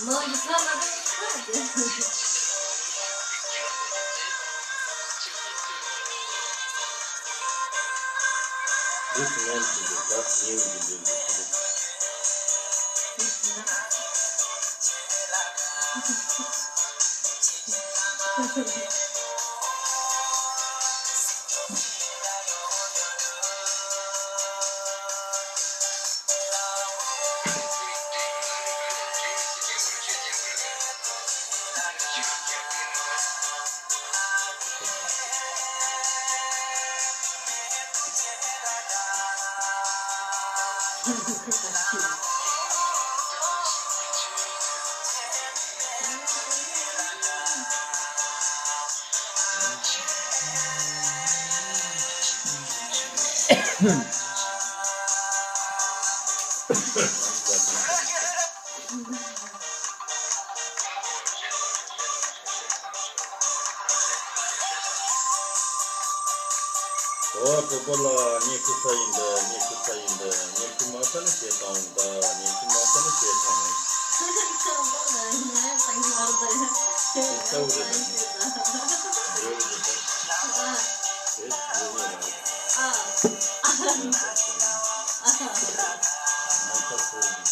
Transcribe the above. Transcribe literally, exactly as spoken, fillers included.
No, you can't let it. This man is the best news in the industry. ཨོ། གྲོགས་པོ་ལགས། ངས་ཁུ་ས་ཡིན་འདི། ངས་ཁུ་ས་ཡིན་འདི། ངས་ཁུ་མ་ས་ནི་བྱེད་དང་ད། ངས་ཁུ་མ་ས་ནི་བྱེད་དང་། ཁུ་ས་འོ་རེད། འདི་འོ་རེད། དེ་ཡོད་ངེས་རང་། ཨ། ཨ། ཨ། ཨ།